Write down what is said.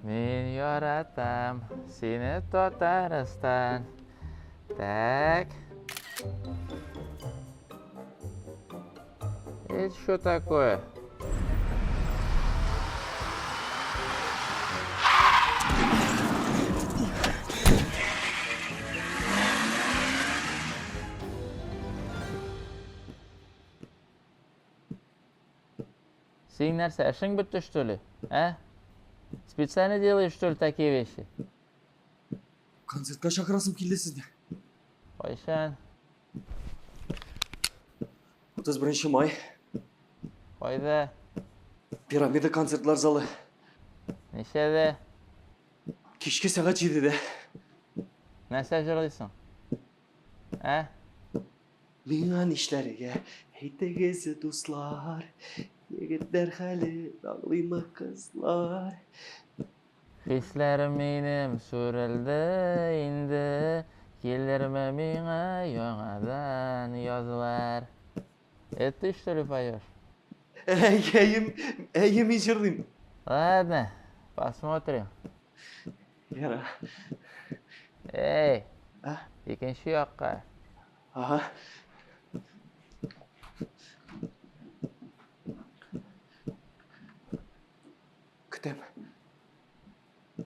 Мин яратам сине, Татарстан. Так. Это что такое? Син нәрсә, эшең бетте, что ли? А? Специально делаешь, что ли, такие вещи? Концертка чакырасым килде сезне. Кайчан? 31 май. Кайда? Пирамида концертлар залы. Ничәдә? Кичке сәгать 7-дә. Нәрсә җырлыйсың? Ә? Миңа нишләргә, әйтегез, дуслар? Егетләр хәле аңлыймы кызлар? Хисләрем минем сүрелде инде, Килерме миңа яңадан язлар? Это ты, что ли, поешь? Әйе, әйе, мин җырлыйм. Ладно, посмотрим. Яра. Эй, А? икенче якка. Ага.